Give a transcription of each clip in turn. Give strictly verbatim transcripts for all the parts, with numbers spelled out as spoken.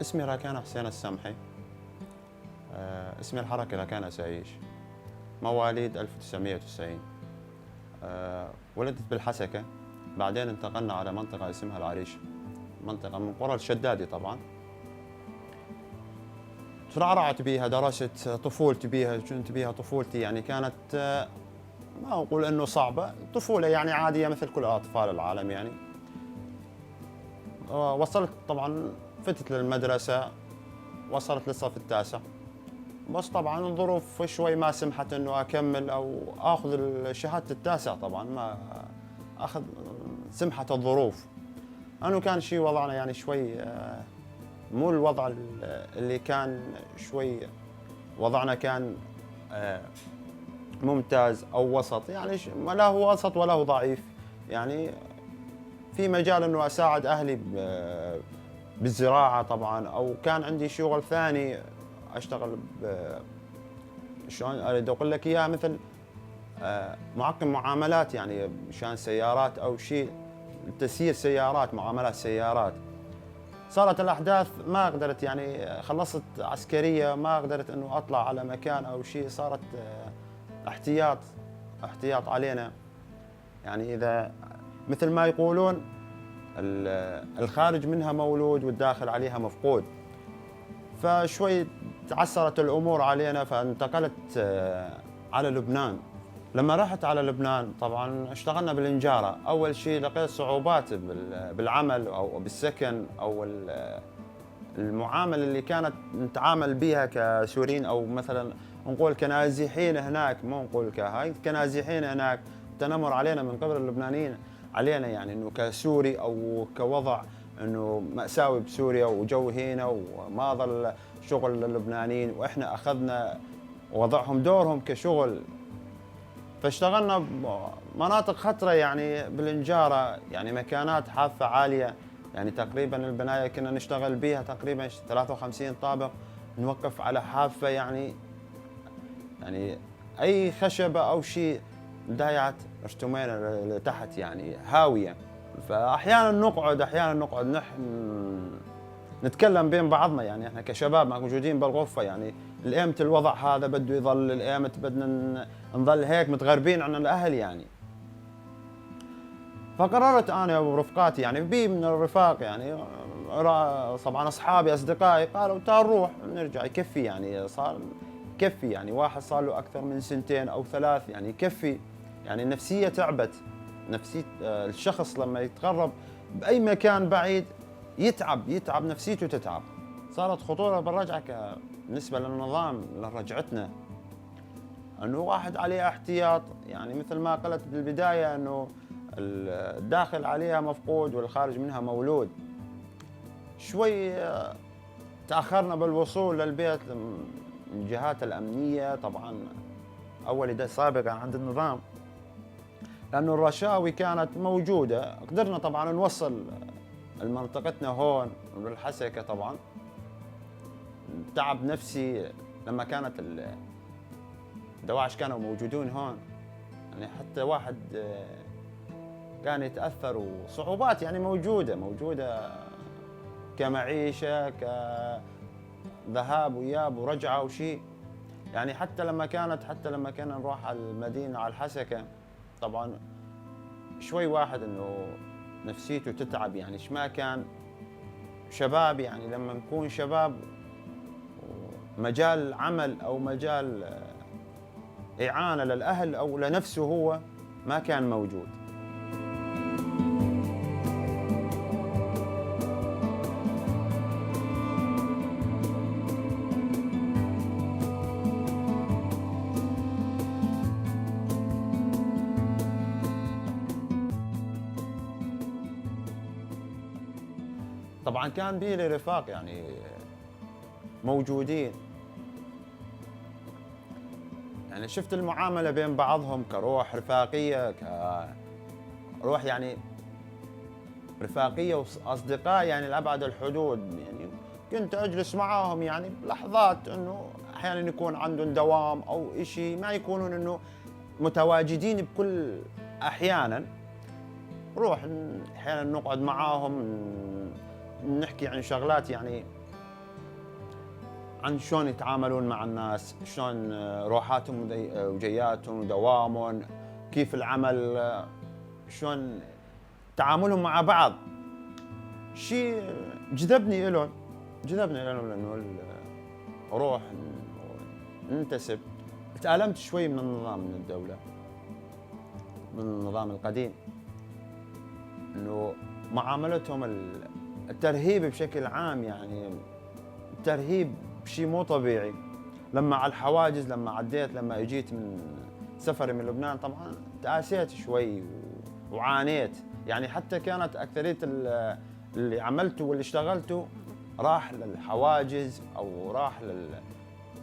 اسمي راكان حسين السمحي. آه، اسمي الحركي راكان أسايش. مواليد ألف وتسعمية وتسعين. آه، ولدت بالحسكة، بعدين انتقلنا على منطقة اسمها العريش، منطقة من قرى الشدادي طبعًا. ترعرعت بيها، درست طفولتي بيها، كنت بيها طفولتي، يعني، كانت، آه، ما أقول إنه صعبة، طفولة يعني عادية مثل كل أطفال العالم يعني. آه، وصلت طبعًا، فتت للمدرسة، وصلت للصف التاسع، بس طبعًا الظروف شوي ما سمحت إنه أكمل أو آخذ ال-، شهادة التاسع، طبعًا ما أخذ، سمحت الظروف. أنه كان شي وضعنا يعني شوي، آه، مو الوضع ال-، اللي كان شوي، وضعنا كان، آه، ممتاز أو وسط، يعني ش-، ما لا هو وسط ولا هو ضعيف، يعني في مجال إنه أساعد أهلي ب-، بالزراعة طبعًا، أو كان عندي شغل ثاني أشتغل ب-، شلون أريد أقول لك إياها، مثل آه، معقم معاملات، يعني، مشان سيارات أو شي، تسيير سيارات، معاملات سيارات. صارت الأحداث، ما قدرت، يعني، خلصت عسكرية، ما قدرت إنه أطلع على مكان أو شي، صارت، آه، احتياط، احتياط علينا. يعني، إذا، مثل ما يقولون، ال-، الخارج منها مولود والداخل عليها مفقود. فشوي تعسرت الأمور علينا، فانتقلت، آه، على لبنان. لما رحت على لبنان، طبعًا اشتغلنا بالنجارة. أول شي لقيت صعوبات بال-، بالعمل أو بالسكن أو ال-، المعاملة اللي كانت نتعامل بيها كسوريين، أو مثلًا نقول كنازحين هناك، مو نقول كهاي، كنازحين هناك، تنمر علينا من قبل اللبنانيين علينا، يعني، إنه كسوري أو كوضع إنه مأساوي بسوريا وجو هنا، وما ظل شغل للبنانيين، وإحنا أخذنا وضعهم دورهم كشغل. فاشتغلنا بمناطق خطرة، يعني، بالنجارة، يعني، مكانات حافة عالية، يعني، تقريبًا البناية كنا نشتغل بيها تقريبًا ش-، ثلاثة وخمسين طابق، نوقف على حافة، يعني، يعني، أي خشبة أو شي دايعت، ارتمينا ل-، لتحت، يعني، هاوية. فأحيانًا نقعد، أحيانًا نقعد نح-، نتكلم بين بعضنا، يعني، إحنا كشباب موجودين بالغرفة، يعني، لإيمت الوضع هذا بده يظل؟ لإيمت بدنا ن-، نظل هيك متغربين عن الأهل، يعني؟ فقررت أنا ورفقاتي، يعني، بي من الرفاق، يعني، را-، طبعًا أصحابي، أصدقائي، قالوا: "تعال نروح، نرجع، يكفي، يعني، صار، يكفي، يعني، واحد صار له أكثر من سنتين أو ثلاث، يعني، يكفي." يعني، النفسية تعبت، نفسية، آه، الشخص لما يتغرب بأي مكان بعيد يتعب، يتعب، نفسيته تتعب. صارت خطورة بالرجعة ك-، بالنسبة للنظام، لرجعتنا. انه واحد عليه احتياط، يعني مثل ما قلت بالبداية انه ال-، الداخل عليها مفقود والخارج منها مولود. شوي، آه، تأخرنا بالوصول للبيت من الجهات الأمنية. طبعًا أول إذا سابقًا عند النظام، لأنه الرشاوي كانت موجودة، قدرنا طبعًا نوصل لمنطقتنا هون بالحسكة طبعًا. تعب نفسي لما كانت ال-، الدواعش كانوا موجودين هون، يعني حتى واحد، آه، كان يتأثر، وصعوبات يعني موجودة، موجودة كمعيشة، كذهاب وإياب ورجعة وشي. يعني حتى لما كانت، حتى لما كنا نروح على المدينة، على الحسكة، طبعًا شوي واحد إنه نفسيته تتعب، يعني، إيش ما كان شباب، يعني، لما نكون شباب، مجال عمل أو مجال، آه، إعانة للأهل أو لنفسه هو ما كان موجود. طبعًا كان بيلي رفاق، يعني، موجودين. يعني، شفت المعاملة بين بعضهم كروح رفاقية، كروح، يعني، رفاقية وأصدقاء، يعني، لأبعد الحدود. يعني، كنت أجلس معاهم، يعني، بلحظات إنه أحيانًا يكون عندهم دوام أو إشي، ما يكونون إنه متواجدين بكل أحيانًا. نروح ن-، أحيانًا نقعد معاهم، ن-، نحكي عن شغلات، يعني، عن شلون يتعاملون مع الناس، شلون، آه، روحاتهم ودي-، آه، وجياتهم ودوامهم، كيف العمل، آه، شلون تعاملهم مع بعض. شي جذبني إلهم، جذبني إلهم لأنه ال-، أروح ن-، ننتسب. تآلمت شوي من النظام، من الدولة، من النظام القديم، إنه معاملتهم ال-، الترهيب بشكل عام، يعني، الترهيب شي مو طبيعي. لما على الحواجز، لما عديت، لما اجيت من سفري من لبنان، طبعًا تآسيت شوي و-، وعانيت. يعني، حتى كانت أكثرية ال-، اللي عملته واللي اشتغلته راح للحواجز أو راح لل-،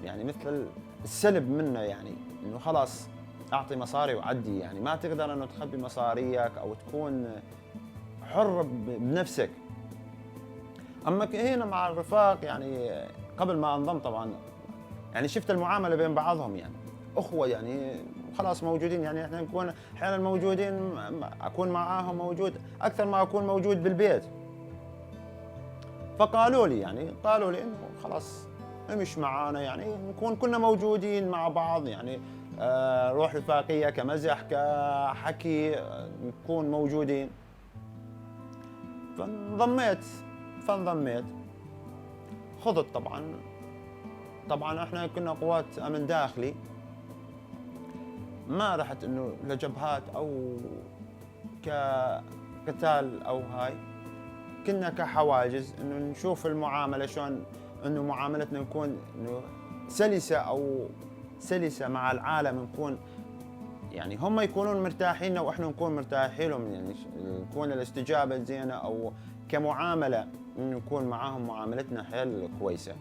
يعني، مثل السلب منه، يعني، إنه خلاص أعطي مصاري وعدي، يعني، ما تقدر إنه تخبي مصاريك أو تكون حر ب-، بنفسك. أما ك-، هنا مع الرفاق، يعني، قبل ما أنضم طبعًا، يعني، شفت المعاملة بين بعضهم، يعني، أخوة، يعني، خلاص موجودين، يعني، إحنا نكون أحيانًا موجودين، م-، أكون معاهم موجود أكثر ما أكون موجود بالبيت. فقالوا لي، يعني، قالوا لي إنه خلاص امش معانا، يعني، نكون كلنا موجودين مع بعض، يعني، آه، روح رفاقية كمزح، كحكي، آه، نكون موجودين. فانضميت، فانضميت. خضت طبعًا. طبعًا احنا كنا قوات أمن داخلي، ما رحت إنه لجبهات أو كقتال أو هاي، كنا كحواجز إنه نشوف المعاملة شلون، إنه معاملتنا نكون إنه سلسة أو سلسة مع العالم، نكون، يعني، هم يكونون مرتاحين وإحنا نكون مرتاحين لهم، يعني، ش-، نكون الاستجابة زينة، أو كمعاملة نكون معاهم معاملتنا حيل كويسة.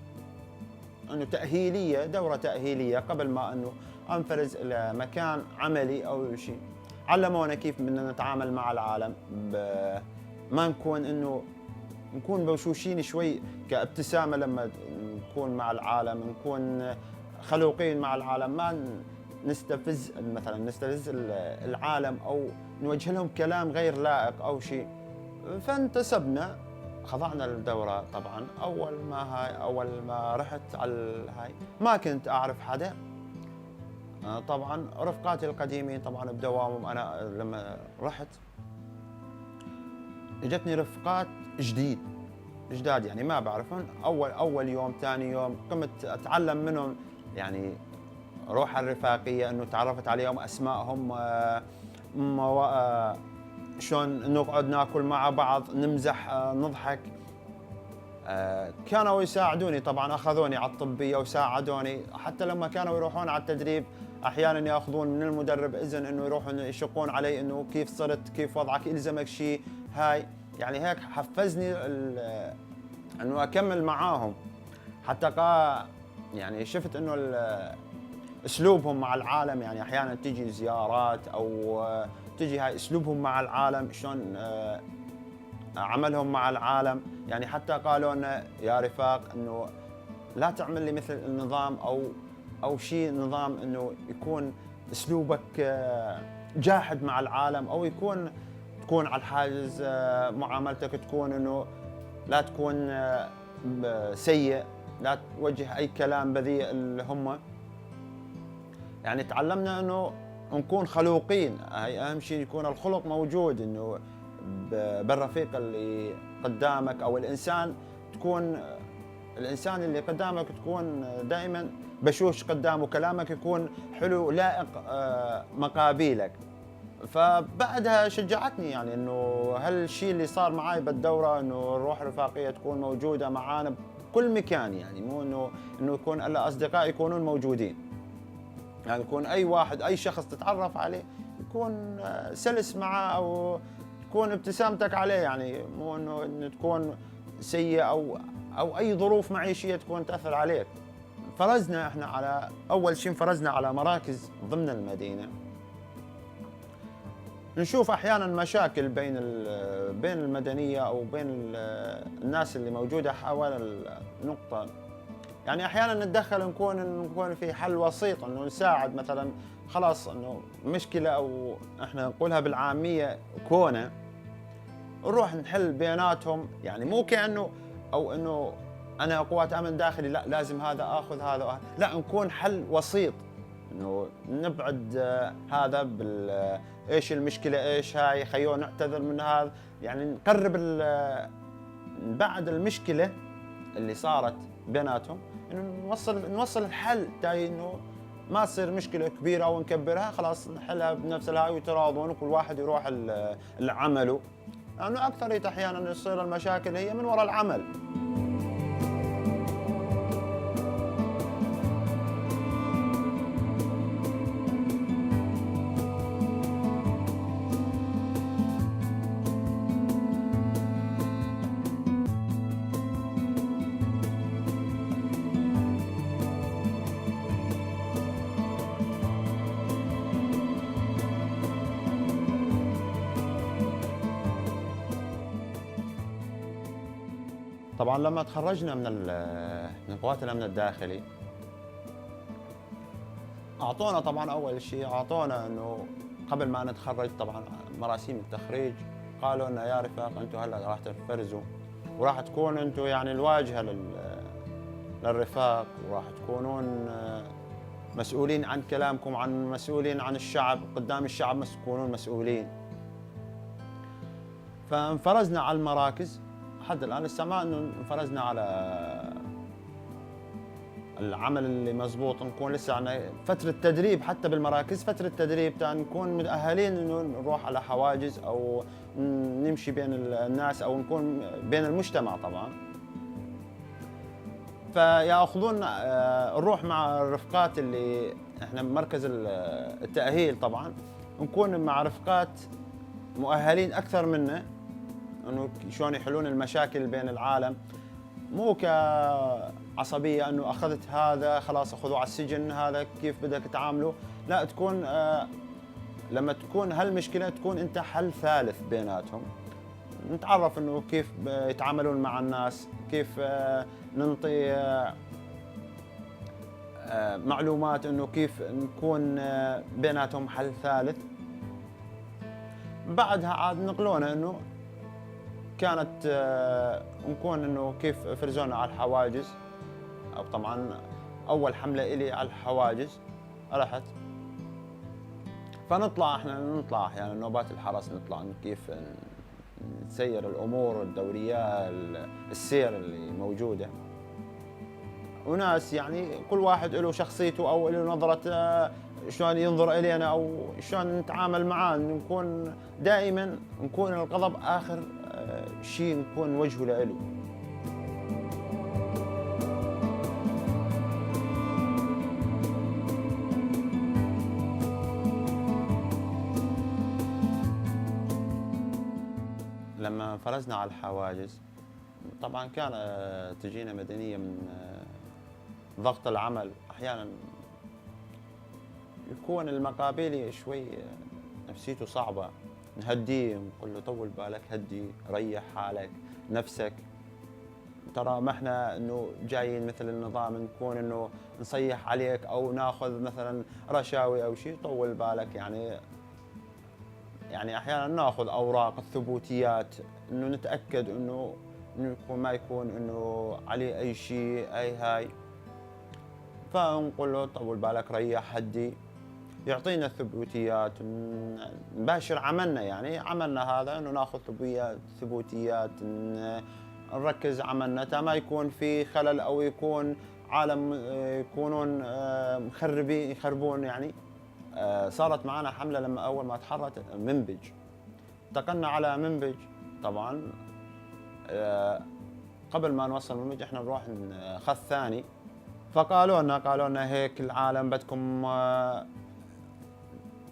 إنه تأهيلية، دورة تأهيلية قبل ما إنه أنفرز إلى مكان عملي أو شي. علمونا كيف بدنا نتعامل مع العالم، ب-، ما نكون إنه نكون بوشوشين شوي كابتسامة لما نكون مع العالم، نكون خلوقين مع العالم، ما ن-، نستفز، مثلًا نستفز ال-، العالم أو نوجه لهم كلام غير لائق أو شي. فانتسبنا، خضعنا للدورة طبعًا. أول ما هاي، أول ما رحت على ال-، هاي، ما كنت أعرف حدا. آه، طبعًا رفقاتي القديمين طبعًا بدوامهم، أنا لما رحت اجتني رفقات جديد، جداد، يعني ما بعرفهم. اول، اول يوم، ثاني يوم قمت اتعلم منهم، يعني روح الرفاقية، انه تعرفت عليهم، اسمائهم، آه، موا-، آه، شلون نقعد ناكل مع بعض، نمزح، آه، نضحك. آه، كانوا يساعدوني طبعًا، اخذوني على الطبية وساعدوني، حتى لما كانوا يروحون على التدريب احيانًا ياخذون من المدرب اذن انه يروحون يشقون علي، انه كيف صرت، كيف وضعك، الزمك شي، هاي، يعني هيك حفزني ال-، انه اكمل معاهم. حتى قا يعني شفت انه ال-، اسلوبهم مع العالم، يعني احيانًا تجي زيارات او، آه، تجي هاي اسلوبهم مع العالم شلون، آه، عملهم مع العالم. يعني حتى قالوا لنا يا رفاق انه لا تعمل لي مثل النظام او، او شي نظام انه يكون اسلوبك، آه، جاحد مع العالم، او يكون، تكون على الحاجز، آه، معاملتك تكون انه لا تكون، آه، ب-، سيء، لا توجه اي كلام بذيء اللي هم. يعني تعلمنا انه نكون خلوقين، هاي اهم شي، يكون الخلق موجود، انه ب-، بالرفيق اللي قدامك او الانسان تكون، الانسان اللي قدامك تكون دائمًا بشوش قدامه، كلامك يكون حلو لائق، آه، مقابيلك. فبعدها شجعتني، يعني، انه هالشي اللي صار معاي بالدورة، انه الروح الرفاقية تكون موجودة معانا بكل مكان، يعني، مو انه، انه يكون الا اصدقاء يكونون موجودين، يعني، يكون اي واحد، اي شخص تتعرف عليه يكون، آه، سلس معاه، او تكون ابتسامتك عليه، يعني، مو انه، انه تكون سيئة او، او اي ظروف معيشية تكون تأثر عليك. فرزنا احنا على، اول شي فرزنا على مراكز ضمن المدينة. نشوف أحيانًا مشاكل بين ال-، بين المدنية أو بين ال-، الناس اللي موجودة حول النقطة. يعني أحيانًا نتدخل، نكون، نكون في حل وسيط، إنه نساعد مثلًا، خلاص إنه مشكلة أو إحنا نقولها بالعامية كونة، نروح نحل بيناتهم، يعني مو كأنه، أو إنه أنا قوات أمن داخلي، لا، لازم هذا آخذ هذا وه-، لا، نكون حل وسيط، إنه نبعد، آه، هذا بال-، آه، إيش المشكلة، إيش هاي، خيو نعتذر من هذا، يعني نقرب ال-، آه، نبعد المشكلة اللي صارت بيناتهم، إنه نوصل، نوصل الحل تاي، إنه ما تصير مشكلة كبيرة أو نكبرها، خلاص نحلها بنفس الهاي وتراضون وكل واحد يروح ال-، لعمله. لأنه أكثرية أحيانًا يصير المشاكل هي من وراء العمل. طبعًا لما تخرجنا من ال-، من قوات الأمن الداخلي، أعطونا طبعًا أول شي، أعطونا إنه قبل ما نتخرج طبعًا مراسيم التخريج، قالوا لنا: "يا رفاق، أنتوا هلأ راح تنفرزوا، وراح تكونوا أنتوا يعني الواجهة لل-، للرفاق، وراح تكونون، آه، مسؤولين عن كلامكم، عن، مسؤولين عن الشعب، قدام الشعب مس-، تكونون مسؤولين." فانفرزنا على المراكز. حد الآن لسه ما إنه انفرزنا على العمل اللي مزبوط، نكون لسه عنا فترة تدريب حتى بالمراكز، فترة تدريب تا نكون متأهلين إنه نروح على حواجز أو نمشي بين ال-، الناس أو نكون بين المجتمع طبعًا. فياخذون، آه، نروح مع الرفقات اللي احنا بمركز ال-، التأهيل طبعًا، نكون مع رفقات مؤهلين أكثر منا، إنه شلون يحلون المشاكل بين العالم، مو كعصبية إنه أخذت هذا خلاص أخذوه على السجن، هذا كيف بدك تعامله، لا، تكون، آه، لما تكون هالمشكلة تكون أنت حل ثالث بيناتهم. نتعرف إنه كيف ب-، يتعاملون مع الناس، كيف، آه، ننطي، آه، آه، معلومات إنه كيف نكون، آه، بيناتهم حل ثالث. بعدها عاد نقلونا إنه كانت، آه، نكون إنه كيف فرزونا على الحواجز. أو طبعًا أول حملة إلي على الحواجز رحت. فنطلع إحنا، نطلع أحيانًا نوبات الحرس، نطلع كيف نسير الأمور الدورية، ال-، السير اللي موجودة. وناس، يعني، كل واحد إله شخصيته أو إله نظرة، آه، شلون ينظر إلينا أو شلون نتعامل معاه. نكون دائمًا، نكون الغضب آخر، آه، شي نكون وجهه لإله. لما فرزنا على الحواجز، طبعًا كان، آه، تجينا مدنية من، آه، ضغط العمل. أحيانًا يكون المقابيلي شوي، آه، نفسيته صعبة، نهديه، نقول له: "طول بالك، هدي، ريح حالك، نفسك." ترى ما احنا إنه جايين مثل النظام نكون إنه نصيح عليك أو ناخذ مثلًا رشاوي أو شي، طول بالك، يعني يعني أحيانًا ناخذ أوراق الثبوتيات، إنه نتأكد إنه، إنه يكون، ما يكون إنه عليه أي شي، أي هاي. فنقول له: "طول بالك، ريح، هدي." يعطينا الثبوتيات، ن-، نباشر عملنا، يعني عملنا هذا إنه ناخذ ثبويات-، ثبوتيات، ن-، نركز عملنا، تا ما يكون في خلل أو يكون عالم، آه، يكونون، آه، مخربين، يخربون يعني. آه، صارت معانا حملة لما أول ما تحررت منبج. انتقلنا على منبج، طبعًا، آه، قبل ما نوصل منبج إحنا نروح ن-، خط ثاني. فقالوا لنا، قالوا لنا: "هيك العالم بدكم، آه،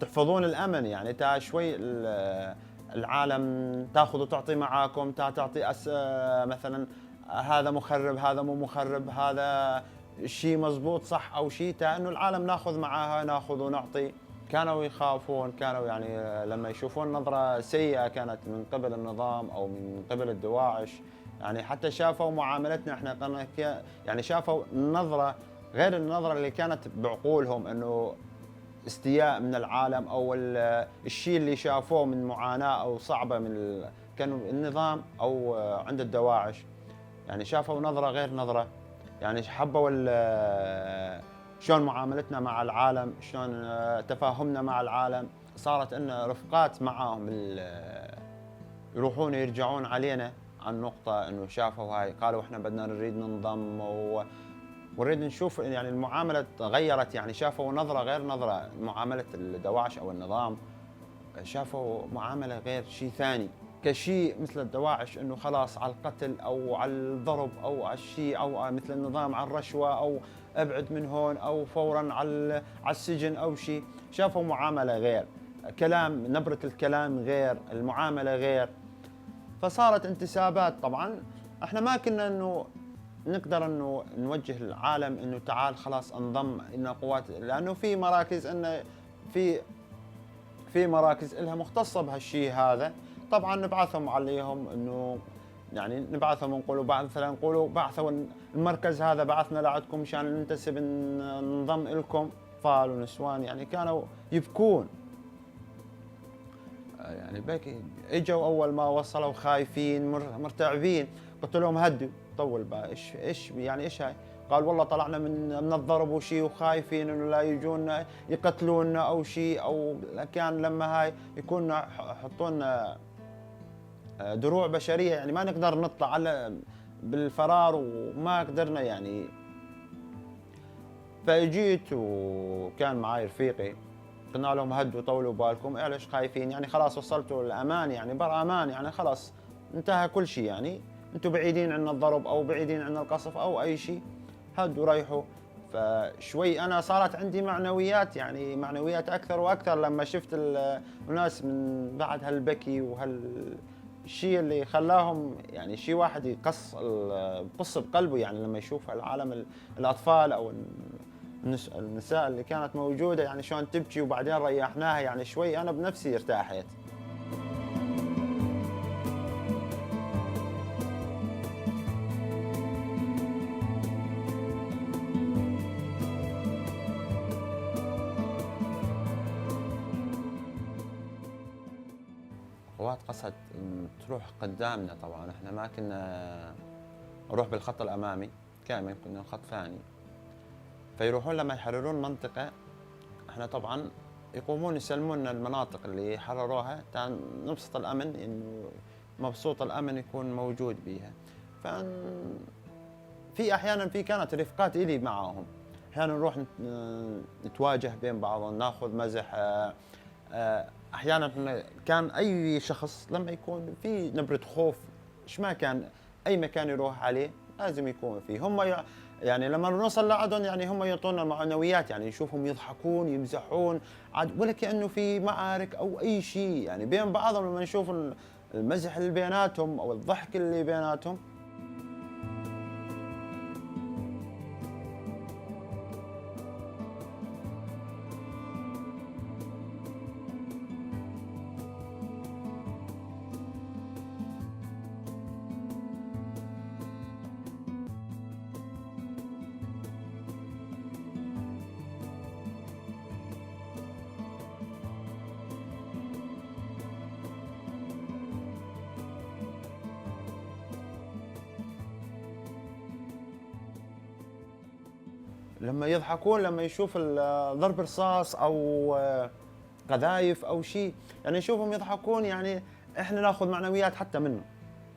تحفظون الأمن، يعني، تا شوي ال-، العالم تاخذ وتعطي معاكم، تا تعطي أس-، آه، مثلًا هذا مخرب، هذا مو مخرب، هذا شي مزبوط صح أو شي، تا إنه العالم ناخذ معاها، ناخذ ونعطي." كانوا يخافون، كانوا يعني لما يشوفون نظرة سيئة كانت من قبل النظام أو من قبل الدواعش، يعني حتى شافوا معاملتنا إحنا، كان ك-، يعني شافوا نظرة غير النظرة اللي كانت بعقولهم، إنه استياء من العالم أو ال-، الشي اللي شافوه من معاناة أو صعبة من ال-، كانوا النظام أو عند الدواعش. يعني، شافوا نظرة غير نظرة، يعني، حبوا ال-، شلون معاملتنا مع العالم، شلون، آه، تفاهمنا مع العالم. صارت إن رفقات معاهم ال-، يروحون يرجعون علينا عن نقطة إنه شافوا هاي، قالوا: "إحنا بدنا نريد ننضم و-، ونريد نشوف"، يعني، المعاملة تغيرت، يعني، شافوا نظرة غير نظرة، معاملة الدواعش أو النظام. شافوا معاملة غير، شي ثاني، كشي مثل الدواعش، إنه خلاص على القتل أو على الضرب أو على الشي، أو مثل النظام على الرشوة، أو ابعد من هون، أو فورًا على ال-، على السجن أو شي. شافوا معاملة غير، كلام، نبرة الكلام غير، المعاملة غير. فصارت انتسابات. طبعًا احنا ما كنا إنه نقدر إنه نوجه العالم إنه تعال خلاص انضم إلنا قوات، لأنه في مراكز إنه في في مراكز إلها مختصة بهالشي هذا. طبعًا نبعثهم عليهم إنه، يعني، نبعثهم، نقولوا بعض، مثلًا نقولوا بعثوا المركز هذا، بعثنا لعندكم مشان ننتسب، ن-، ننضم إلكم. أطفال ونسوان، يعني، كانوا يبكون. آه، يعني، بكي. إجوا أول ما وصلوا خايفين، مر-، مرتعبين. قلت لهم: "هدوا، طول بقى، إيش، إيش، يعني، إيش هاي؟" قال: "والله طلعنا من، من الضرب وشي، وخايفين إنه لا يجونا يقتلونا أو شي، أو كان لما هاي يكون ح-، يحطونا، آه، دروع بشرية، يعني، ما نقدر نطلع على، بالفرار، وما قدرنا، يعني." فجيت وكان معاي رفيقي، قلنا لهم: "هدوا، طولوا بالكم، إيه، ليش خايفين؟ يعني، خلاص وصلتوا الأمان، يعني، بر أمان، يعني، خلاص انتهى كل شي، يعني، انتوا بعيدين عن الضرب أو بعيدين عن القصف أو أي شي، هدوا، ريحوا." فشوي أنا صارت عندي معنويات، يعني، معنويات أكثر وأكثر لما شفت ال-، الناس من بعد هالبكي وهال-، الشي اللي خلاهم، يعني، شي واحد يقص ال-، يقص بقلبه، يعني، لما يشوف العالم ال-، الأطفال أو النس-، النساء اللي كانت موجودة، يعني، شلون تبكي، وبعدين ريحناها، يعني، شوي أنا بنفسي ارتاحيت. قوات قسد تروح قدامنا، طبعًا احنا ما كنا نروح بالخط الأمامي، كان يمكن الخط ثاني. فيروحون لما يحررون منطقة، احنا طبعًا يقومون يسلمونا المناطق اللي حرروها، تان نبسط الأمن، إنه مبسوط الأمن يكون موجود بيها. فن-، في أحيانًا في كانت رفقات إلي معاهم، أحيانًا نروح نت-، نتواجه بين بعض، ناخذ مزح، آه، آه، أحيانًا احنا كان أي شخص لما يكون في نبرة خوف، إيش ما كان، أي مكان يروح عليه لازم يكون فيه. هم ي-، يعني لما نوصل لعدن، يعني هم يعطونا معنويات، يعني نشوفهم يضحكون، يمزحون، عاد ولا كأنه في معارك أو أي شي. يعني بين بعضهم لما نشوف ال-، المزح اللي بيناتهم أو الضحك اللي بيناتهم. لما يضحكون، لما يشوف ال-، ضرب رصاص أو، آه، قذايف أو شي، يعني، نشوفهم يضحكون، يعني، إحنا ناخذ معنويات حتى منهم،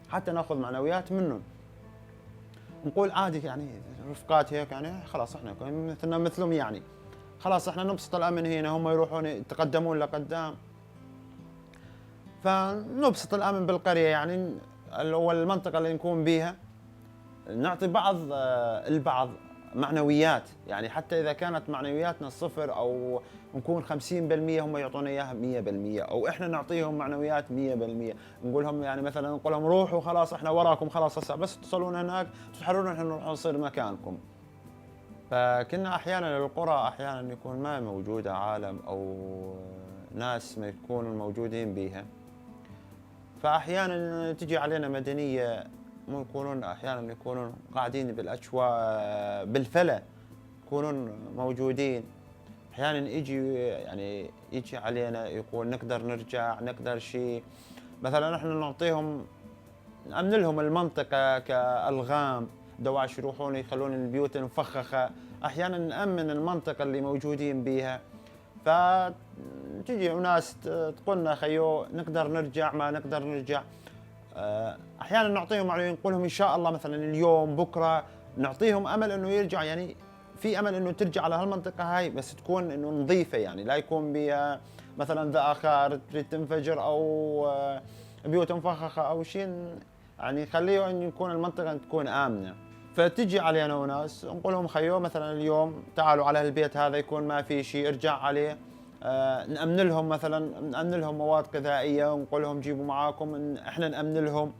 حتى ناخذ معنويات منهم. نقول عادي، يعني، رفقات هيك، يعني، خلاص، إحنا مثلنا مثلهم، يعني، خلاص، إحنا نبسط الأمن هنا، هم يروحون يتقدمون لقدام. فنبسط الأمن بالقرية، يعني، ال-، والمنطقة اللي نكون بيها، نعطي بعض، آه، البعض معنويات، يعني، حتى إذا كانت معنوياتنا صفر أو نكون خمسين بالمية، هم يعطونا إياها مية بالمية، أو إحنا نعطيهم معنويات مية بالمية. نقول لهم، يعني، مثلًا، نقول لهم: "روحوا، خلاص، إحنا وراكم، خلاص، هسه بس توصلون هناك، تتحررون، إحنا نروح نصير مكانكم." فكنا أحيانًا القرى أحيانًا يكون ما موجودة عالم أو ناس ما يكونوا موجودين بيها، فأحيانًا تجي علينا مدنية، مو يكونون، أحيانًا يكونون قاعدين بالأجواء، بالفلا يكونون موجودين. أحيانًا يجي، يعني، يجي علينا يقول: "نقدر نرجع، نقدر شي". مثلًا إحنا نعطيهم نأمن لهم المنطقة كألغام، دواعش يروحون يخلون البيوت المفخخة. أحيانًا نأمن المنطقة اللي موجودين بيها، فتجي ناس ت-، تقولنا: "خيو، نقدر نرجع، ما نقدر نرجع؟" آه، أحيانًا نعطيهم، يعني، نقولهم: "إن شاء الله"، مثلًا اليوم، بكرة، نعطيهم أمل إنه يرجع، يعني، في أمل إنه ترجع على هالمنطقة هاي، بس تكون إنه نظيفة، يعني، لا يكون بيها مثلًا ذآخر تريد تنفجر أو، آه، بيوت مفخخة أو شي. يعني، خليه إن يكون المنطقة تكون آمنة. فتجي علينا وناس، نقول لهم: "خيو، مثلًا اليوم تعالوا على هالبيت هذا، يكون ما في شي، ارجع عليه." آه، نأمن لهم، مثلًا نأمن لهم مواد غذائية، ونقول لهم: "جيبوا معاكم"، إن إحنا نأمن لهم،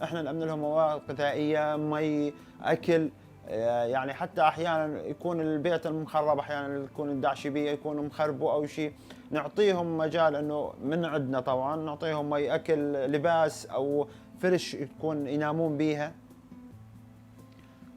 إحنا نأمن لهم مواد غذائية، مي، أكل. آه، يعني، حتى أحيانًا يكون البيت المخرب، أحيانًا يكون الدعش بيه يكون مخربو أو شي، نعطيهم مجال إنه من عندنا طبعًا نعطيهم مي، أكل، لباس أو فرش تكون ينامون بيها.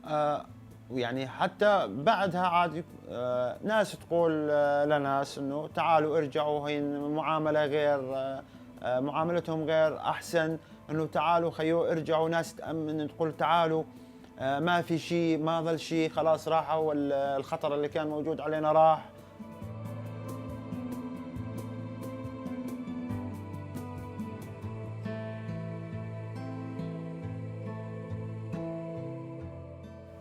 آه، ويعني حتى بعدها عاد، آه، ناس تقول، آه، لناس إنه تعالوا ارجعوا، هي معاملة غير، آه، آه، معاملتهم غير أحسن، إنه تعالوا خيو ارجعوا. ناس تأمن تقول: "تعالوا، آه، ما في شي، ما ظل شي، خلاص راحوا، وال-، الخطر اللي كان موجود علينا راح."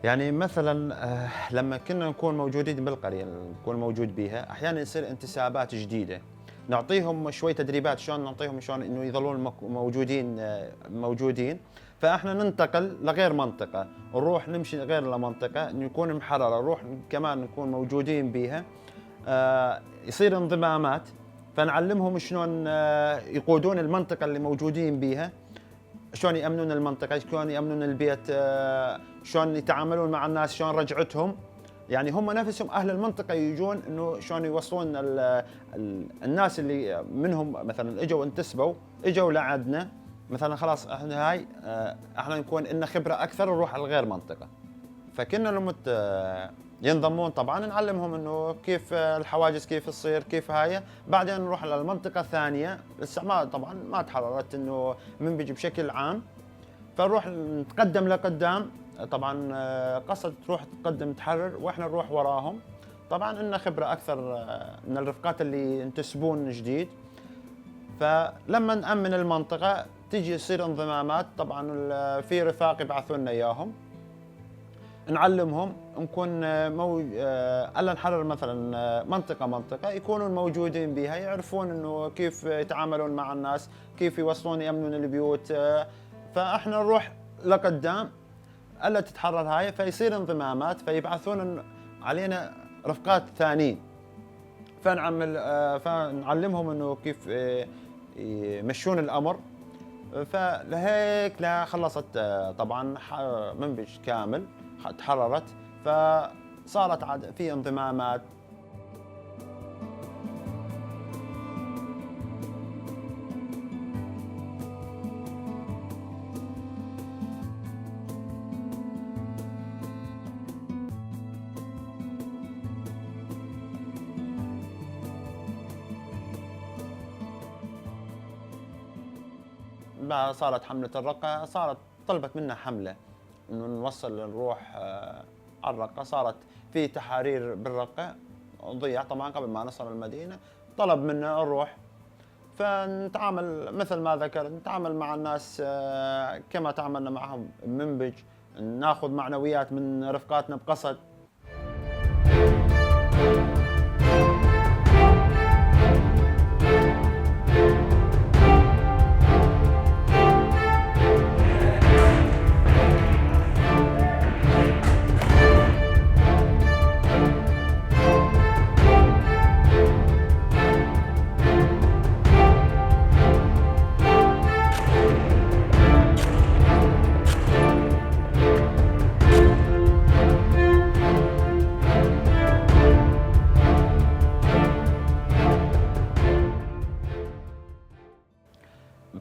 يعني مثلًا، آه، لما كنا نكون موجودين بالقرية، نكون موجود بيها، أحيانًا يصير انتسابات جديدة، نعطيهم شوي تدريبات، شلون نعطيهم، شلون إنه يظلون مك-، موجودين، آه، موجودين. فاحنا ننتقل لغير منطقة، نروح نمشي غير لمنطقة، نكون محررة، نروح كمان نكون موجودين بيها. آه، يصير انضمامات، فنعلمهم شلون، آه، يقودون المنطقة اللي موجودين بيها، شلون يأمنون المنطقة، شلون يأمنون البيت، آه، شلون يتعاملون مع الناس، شلون رجعتهم. يعني هم نفسهم أهل المنطقة يجون إنه شلون يوصلون ال-، ال-، الناس اللي منهم مثلًا اجوا انتسبوا، اجوا لعندنا، مثلًا خلاص احنا هاي، آه، احنا نكون إلنا خبرة أكثر، نروح على غير منطقة. فكنا لما ت-، ينضمون طبعًا نعلمهم إنه كيف، آه، الحواجز كيف تصير، كيف هاي. بعدين نروح على المنطقة الثانية، لسه ما، طبعًا ما تحررت إنه منبج بشكل عام. فنروح نتقدم لقدام، طبعًا، آه، قصد تروح تقدم تحرر وإحنا نروح وراهم. طبعًا إلنا خبرة أكثر، آه، من الرفقات اللي ينتسبون جديد. فلما نأمن المنطقة تجي يصير انضمامات، طبعًا ال-، في رفاق يبعثوا لنا إياهم. نعلمهم، نكون، آه، مو-، آه، ألا نحرر مثلًا، آه، منطقة منطقة، يكونون موجودين بيها، يعرفون إنه كيف يتعاملون مع الناس، كيف يوصلون يأمنون البيوت. آه، فإحنا نروح لقدام، ألا تتحرر هاي، فيصير انضمامات، فيبعثون علينا رفقات ثانيين. فنعمل، آه، فنعلمهم إنه كيف، آه، يمشون الأمر. فلهيك لا خلصت، آه، طبعًا ح-، منبج كامل، ح-، تحررت، فصارت عاد في انضمامات. بعد صارت حملة الرقة، صارت طلبت منا حملة إنه نوصل، نروح، آه، على الرقة. صارت في تحارير بالرقة، نضيع طبعًا قبل ما نصل المدينة. طلب منا نروح، فنتعامل مثل ما ذكرت، نتعامل مع الناس، آه، كما تعاملنا معهم بمنبج، ناخذ معنويات من رفقاتنا بقصد.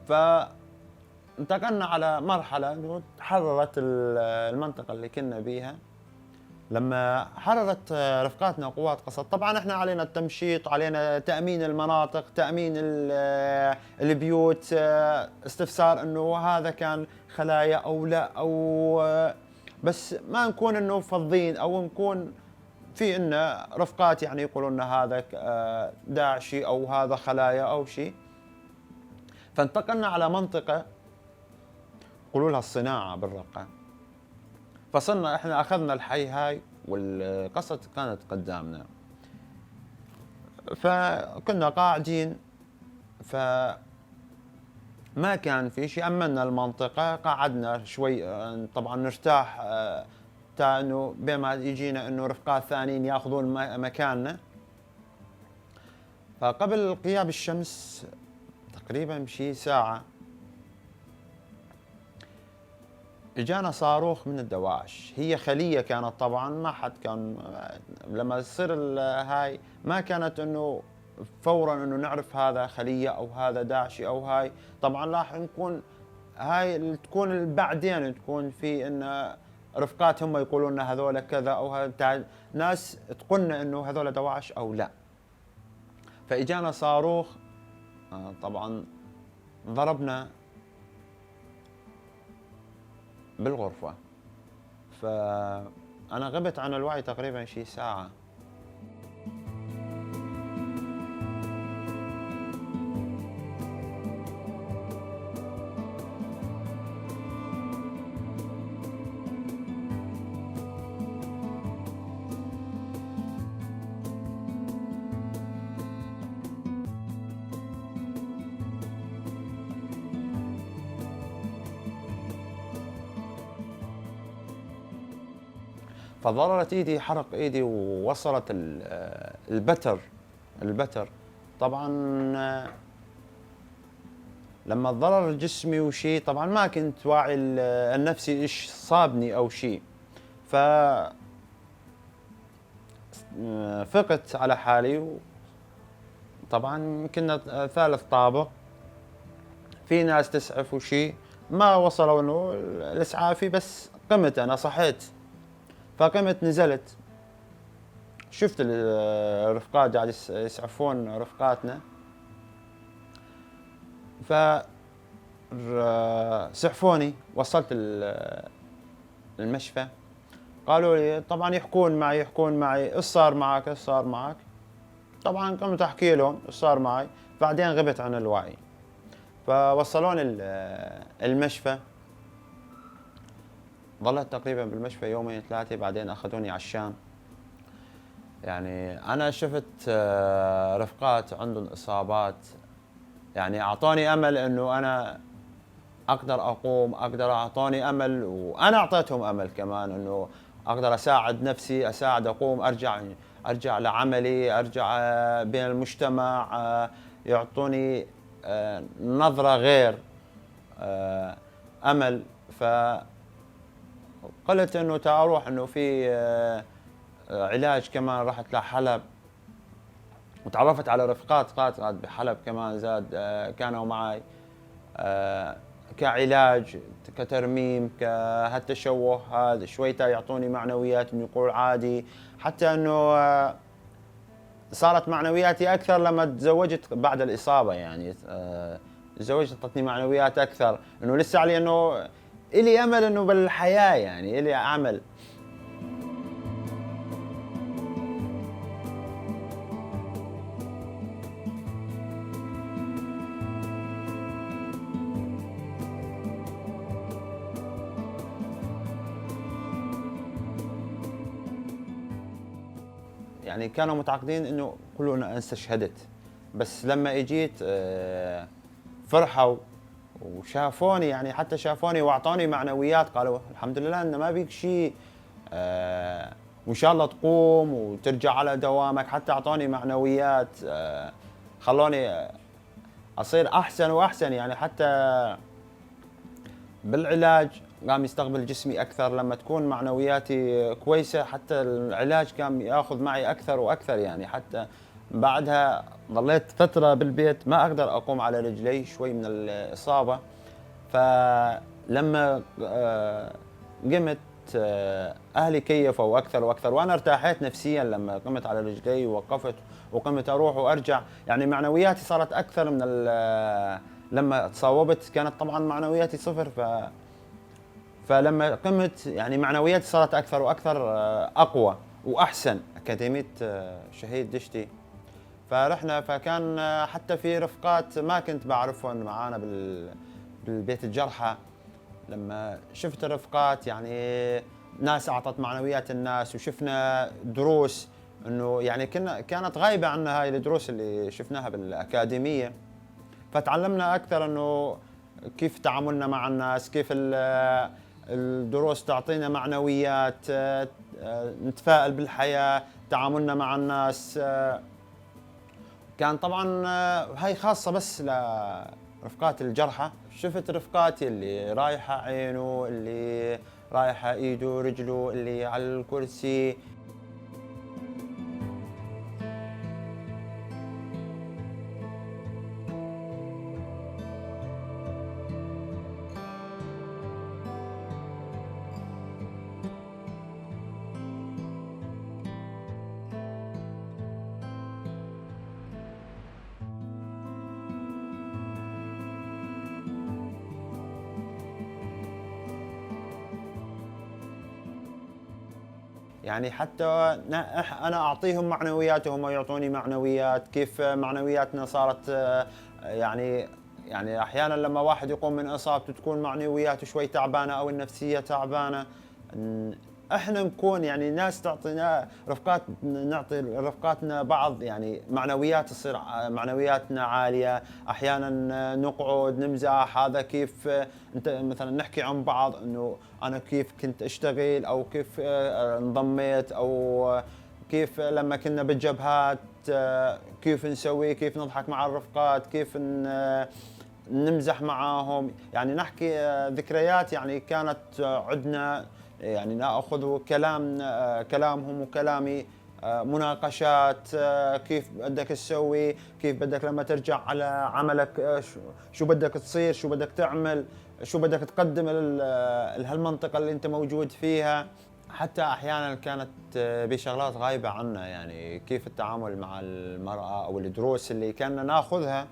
فانتقلنا على مرحلة إنه تحررت ال-، المنطقة اللي كنا بيها. لما حررت، آه، رفقاتنا قوات قسد، طبعًا احنا علينا التمشيط، علينا تأمين المناطق، تأمين ال-، آه، البيوت، آه، استفسار انه هذا كان خلايا او لا، او، آه، بس ما نكون انه فضين، او نكون في عنا رفقات يعني يقولون لنا هذا ك-، آه، داعشي او هذا خلايا او شي. فانتقلنا على منطقة يقولوا لها الصناعة بالرقة. فصرنا احنا اخذنا الحي هاي، والقصد كانت قدامنا، فكنا قاعدين، فما كان في شي. امنا المنطقة، قعدنا شوي، آه، طبعًا نرتاح، آه، تا انه بما يجينا انه رفقات ثانيين ياخذون م-، مكاننا. فقبل غياب الشمس تقريبًا بشي ساعة، اجانا صاروخ من الدواعش. هي خلية كانت طبعًا، ما حد كان، لما تصير ال-، هاي، ما كانت انه فورًا انه نعرف هذا خلية او هذا داعشي او هاي. طبعًا راح نكون، هاي تكون بعدين، تكون في ان رفقات هم يقولون لنا هذول كذا او هذا، تع-، ناس تقولنا انه هذول دواعش او لا. فإجانا صاروخ، آه، طبعًا ضربنا بالغرفة. فأنا غبت عن الوعي تقريبًا شي ساعة. فضررت ايدي، حرق ايدي، ووصلت ال-، البتر، البتر. طبعًا، لما ضرر جسمي وشي، طبعًا ما كنت واعي ال-، النفسي ايش صابني او شي. ف فقت على حالي و-، طبعًا كنا ثالث طابق، في ناس تسعف وشي، ما وصلوا انه الاسعافي، بس قمت انا صحيت، فقمت نزلت، شفت ال-، الرفقات قاعد يس-، يسعفون رفقاتنا، ف ر-، سعفوني، وصلت ال-، المشفى. قالوا لي، طبعًا يحكون معي، يحكون معي، "ايش صار معك؟ ايش صار معك؟" طبعًا قمت احكي لهم ايش صار معي، بعدين غبت عن الوعي. فوصلوني ال-، المشفى. ظلت تقريبًا بالمشفى يومين ثلاثة، بعدين اخذوني على الشام. يعني، انا شفت، آه، رفقات عندهم اصابات، يعني، اعطوني امل انه انا اقدر اقوم، اقدر، اعطوني امل، وانا اعطيتهم امل كمان انه اقدر اساعد نفسي، اساعد اقوم، ارجع، ارجع لعملي، ارجع، آه، بين المجتمع، آه، يعطوني، آه، نظرة غير، آه، امل. فقلت انه تا اروح، انه في، آه، آه، علاج كمان، رحت لحلب، وتعرفت على رفقات قات قات بحلب كمان زاد، آه، كانوا معاي، آه، كعلاج، كترميم، كهالتشوه هذا، شويتا يعطوني معنويات، إنه يقول عادي. حتى إنه، آه، صارت معنوياتي أكثر لما تزوجت بعد الإصابة، يعني، آه، تزوجت، عطتني معنويات أكثر، إنه لسه علي، إنه إلي أمل إنه بالحياة، يعني، إلي أمل. يعني، كانوا متعاقدين إنه كلنا استشهدت، بس لما إجيت، آه، فرحوا وشافوني، يعني، حتى شافوني واعطوني معنويات، قالوا: "الحمد لله انه ما بيك شي، آه، وان شاء الله تقوم وترجع على دوامك". حتى اعطوني معنويات، آه، خلوني اصير احسن واحسن، يعني، حتى بالعلاج قام يستقبل جسمي اكثر. لما تكون معنوياتي كويسة، حتى العلاج قام ياخذ معي اكثر واكثر، يعني، حتى بعدها ظليت فترة بالبيت ما أقدر أقوم على رجلي، شوي من الإصابة. فلما، آه، قمت، آه، أهلي كيفوا أكثر وأكثر، وأنا ارتاحيت نفسيًا لما قمت على رجلي ووقفت وقمت أروح وأرجع. يعني، معنوياتي صارت أكثر من ال-، لما تصاوبت كانت طبعًا معنوياتي صفر. ف-، فلما قمت، يعني، معنوياتي صارت أكثر وأكثر، آه، أقوى وأحسن. أكاديمية، آه، شهيد دشتي. فرحنا، فكان، آه، حتى في رفقات ما كنت بعرفهم معانا بال-، بالبيت الجرحى. لما شفت الرفقات، يعني، ناس أعطت معنويات الناس، وشفنا دروس إنه، يعني، كنا، كانت غايبة عنا هاي الدروس اللي شفناها بالأكاديمية. فتعلمنا أكثر إنه كيف تعاملنا مع الناس، كيف ال-، الدروس تعطينا معنويات، آه، آه، نتفائل بالحياة، تعاملنا مع الناس، آه، كان طبعًا، آه، هاي خاصة بس لرفقات الجرحى. شفت رفقاتي اللي رايحة عينه، اللي رايحة ايده ورجله، اللي على الكرسي. يعني حتى ن-، إح-، أنا أعطيهم معنويات وهم يعطوني معنويات، كيف معنوياتنا صارت، آه، يعني، يعني أحيانًا لما واحد يقوم من إصابته تكون معنوياته شوي تعبانة أو النفسية تعبانة، ن-، إحنا نكون يعني ناس تعطينا رفقات، نعطي رفقاتنا بعض يعني معنويات، تصير ع-، معنوياتنا عالية. أحيانًا نقعد نمزح، هذا كيف، أنت مثلًا نحكي عن بعض إنه أنا كيف كنت أشتغل، أو كيف، آه، انضميت، أو كيف لما كنا بالجبهات، آه، كيف نسوي، كيف نضحك مع الرفقات، كيف ن-، نمزح معاهم. يعني نحكي، آه، ذكريات، يعني كانت، آه، عدنا، يعني ناخذ كلام، آه، كلامهم وكلامي، آه، مناقشات، آه، كيف بدك تسوي، كيف بدك لما ترجع على عملك، آه، شو، شو بدك تصير، شو بدك تعمل، شو بدك تقدم ال-، آه، لهالمنطقة اللي انت موجود فيها. حتى أحيانًا كانت، آه، بشغلات غايبة عنا، يعني كيف التعامل مع المرأة أو الدروس اللي كنا ناخذها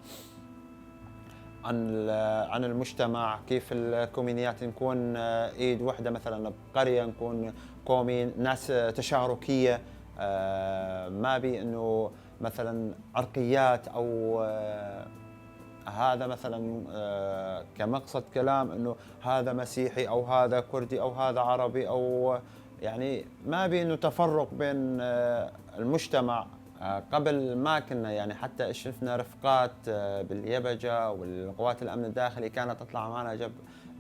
عن ال-، عن المجتمع، كيف الكومينيات نكون، آه، إيد وحدة مثلًا بقرية، نكون كومين، ناس، آه، تشاركية، آه، ما بي إنه مثلًا عرقيات أو، آه، هذا مثلًا، آه، كمقصد كلام إنه هذا مسيحي أو هذا كردي أو هذا عربي أو، يعني، ما بي إنه تفرق بين، آه، المجتمع. آه، قبل ما كنا، يعني، حتى شفنا رفقات، آه، باليبجة والقوات الأمن الداخلي كانت تطلع معنا جب-،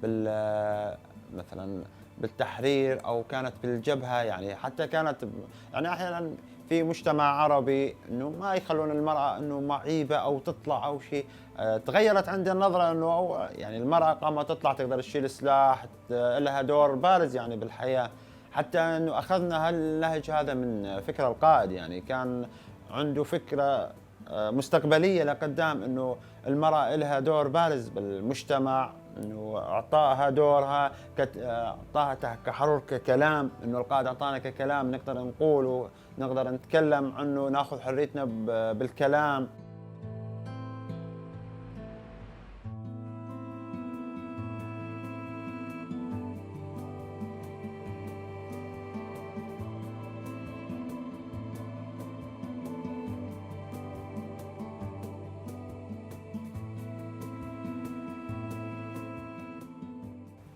بال-، آه، مثلًا بالتحرير أو كانت بالجبهة، يعني، حتى كانت ب-، يعني، أحيانًا في مجتمع عربي إنه ما يخلون المرأة إنه معيبة أو تطلع أو شي. آه، تغيرت عندي النظرة إنه أو-، يعني، المرأة قامت تطلع، تقدر تشيل سلاح، ت-، لها دور بارز، يعني، بالحياة. حتى إنه أخذنا هالنهج هذا من فكرة القائد، يعني، كان عنده فكرة، آه، مستقبلية لقدام، إنه المرأة إلها دور بارز بالمجتمع، إنه إعطائها دورها كت-، آه، إعطاها ته-، كحرر ككلام، إنه القائد أعطانا ككلام نقدر نقوله، نقدر نتكلم عنه، ناخذ حريتنا ب-، بالكلام.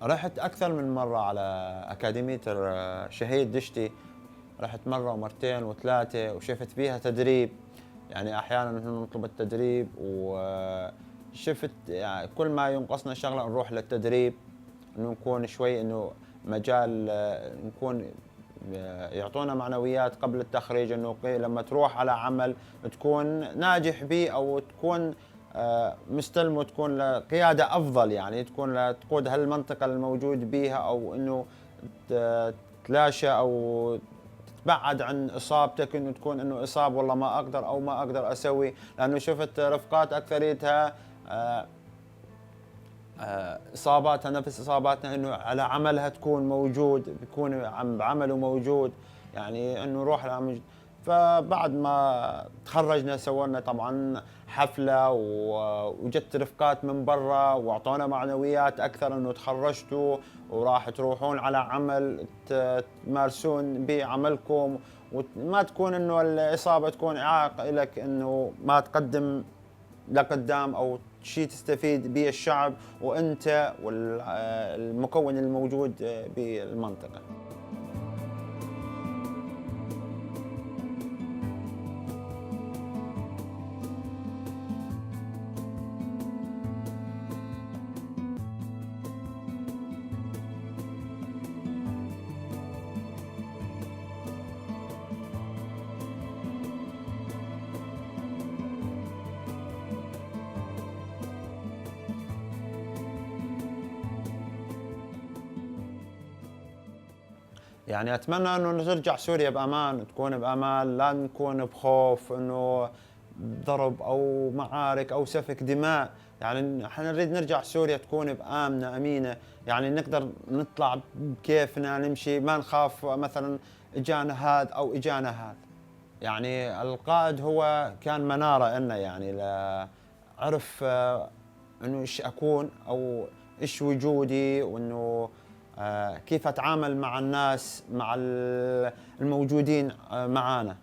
رحت أكثر من مرة على أكاديمية الشهيد دشتي، رحت مرة ومرتين وثلاثة وشفت بيها تدريب. يعني أحيانًا نحن نطلب التدريب وشفت، يعني، كل ما ينقصنا شغلة نروح للتدريب، إنه نكون شوي، إنه مجال، آه، نكون، آه، يعطونا معنويات قبل التخريج، إنه قي-، لما تروح على عمل تكون ناجح بيه أو تكون، آه، مستلم وتكون لقيادة أفضل، يعني تكون لتقود هالمنطقة الموجود بيها، أو إنه ت-، تلاشى أو تتبعد عن إصابتك، إنه تكون إنه إصاب، والله ما أقدر أو ما أقدر أسوي، لأنه شفت رفقات أكثريتها، آه، آه، إصاباتها نفس إصاباتنا، إنه على عملها تكون موجود، بيكون عم بعمله موجود، يعني إنه روح على مج-، فبعد ما تخرجنا سوينا طبعًا حفلة و-، وجت رفقات من برا وأعطونا معنويات أكثر إنه تخرجتوا وراح تروحون على عمل ت-، تمارسون بيه عملكم، وما تكون إنه الإصابة تكون إعاقة إلك إنه ما تقدم لقدام أو شي تستفيد بيه الشعب وأنت والمكون الموجود بالمنطقة. يعني أتمنى إنه نرجع سوريا بأمان، تكون بأمان، لا نكون بخوف إنه ضرب أو معارك أو سفك دماء. يعني احنا نريد نرجع سوريا تكون بآمنة، أمينة، يعني نقدر نطلع بكيفنا، نمشي، ما نخاف مثلًا إجانا هذا أو إجانا هذا. يعني القائد هو كان منارة إلنا، يعني ل-، عرف، آه، إنه إيش أكون أو إيش وجودي، وإنه، آه، كيف أتعامل مع الناس، مع ال-، الموجودين، آه، معانا.